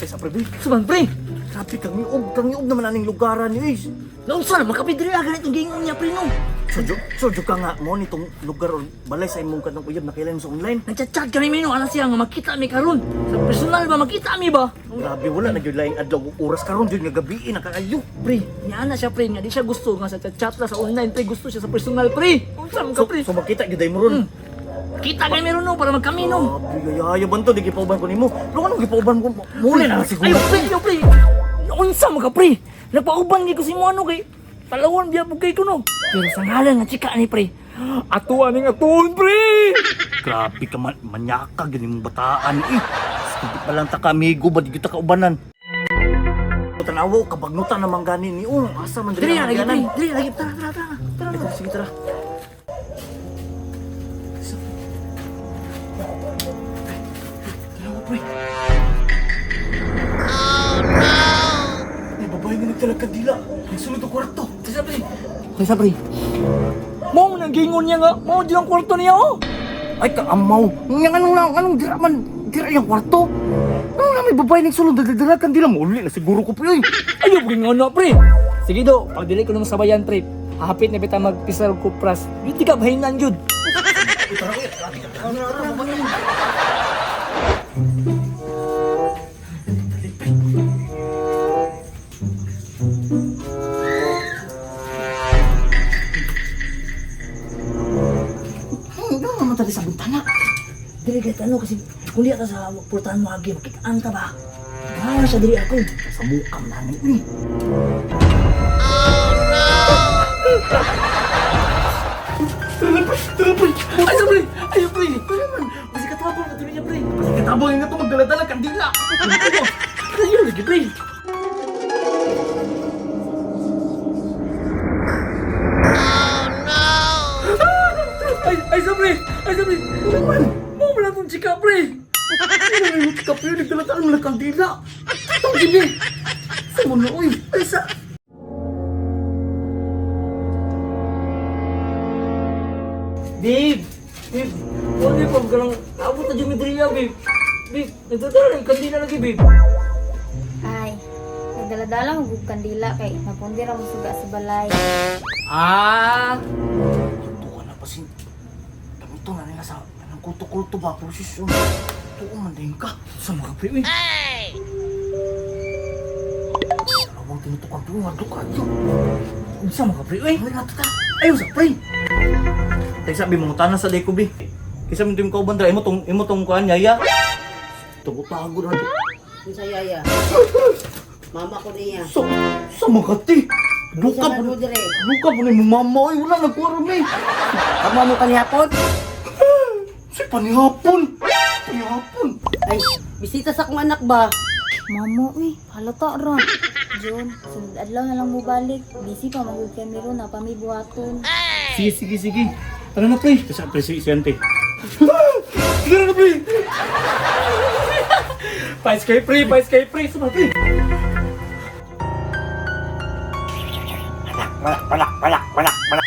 Ay, sa pre, Suman pre. grabe kang iog naman aning lugaran ni eh. Naunsa na makapidri aga nitong gingon niya pre no. So, ka nga mo nitong lugar or balay sa imong kanang uyab nakailan mo sa online. Nagchat-chat kami no ana siya nga makita mi karon. Sa personal ba makita mi ba? Grabe wala na gyud laing adlaw ug oras karon gyud nga gabi na kaayo. Pre, niya na siya pre nga di siya gusto nga sa chat-chat la sa online pre, gusto siya sa personal pre. Unsa man ka So, pre? so makita gyud ay mo ron. Kita kay meron no para magkamino. Grabe yaya ban to di gipauban ko nimo. Pero anong gipauban ko? Muli na lang siguro. Ayo pre, ayo pre. Unsa man ka pre? Nagpauban gyud ko si mo ano kay Palawan biya bugay ko no. Pero sa ngalan nga chika ni pre. Ato aning atuon pre. Grabe ka man, manyaka gyud imong bataan eh. Stupid pa lang ta ka amigo ba di gyud ta kaubanan. Tanawo kabagnutan naman gani ni oh, asa man Dili diri na lagi pre. ang Dili lagi tara tara tara. Tara na. Sige tara. Tanawa pre. Oh no! May babae nga nagdalag kandila. Nagsulod ang kwarto. Sa pre. Sa pre. Mao man ang gingon niya nga, mao di ang kwarto niya oh. Ay kaamaw. Nga anong lang anong dira man dira yung kwarto. Ano na may babae nagsulod nagdala kandila mo uli na siguro ko pre. Ayaw pre nga na pre. Sige do, pag dili ko nang sabayan pre. Hapit na bita magpisar kupras. Di ka bahinan jud. Tara uy, grabe ka. Tara, tara, tara. Ano naman tali sa bintana? Dili kay ano kasi kung di ka sa pultahan mo agi makitaan ka ba? Ah, siya dili ako. Sa mukam namin eh. Tara pre. Ay sa pre. Ay pre. Tara man. Kasi katabang na tuloy niya pre. Kasi katabang nga ito magdala-dala kandila. Ayaw lagi pre. Ay, ay sa pre. Ay sa pre. Ano man? Mo man lang tong chika pre. Ano yung kape nagdala-dala mo ng kandila. Itong gini. Sa muno oy. Ay sa... Babe! Babe! Wala pa, ganang abot na dyan mi diri babe. Babe, nagdadala ng kandila lagi, babe. Ay, nagdala-dala mo gud kandila kay napundira mo suga sa balay. Ah! Ito ka na pasin. Gamito na nila sa anong kulto-kulto ba? Pero sis, oh. Tuo man din ka. Sa mga pre, uy. Dalawang tinutukan ko yung adto kayo. Unsa mga pre, uy. Ay, nato ta. Ayaw sa pre. Tay sabi mo tanan sa day ko bi. Kaysa mo tim kauban dra imo tong kuan yaya. Tago-tago na. Unsa yaya? Mama ko niya. Sa sa Makati. Duka Unsa po. man mo dire? Duka po ni mama oy wala nagkuwara mi. Tama mo kanihapon? Si panihapon. Panihapon. Ay, bisita sa akong anak ba? Mama, uy, halata ra. John, sunod adlaw na lang mo balik. Busy pa magud kami ron na pamibuhaton. Sige, sige, sige. Tara na, pre. Sa presidente. Tara na, pre. Pais kay pre, pais kay pre. Sa mga pre. Wala wala wala wala wala.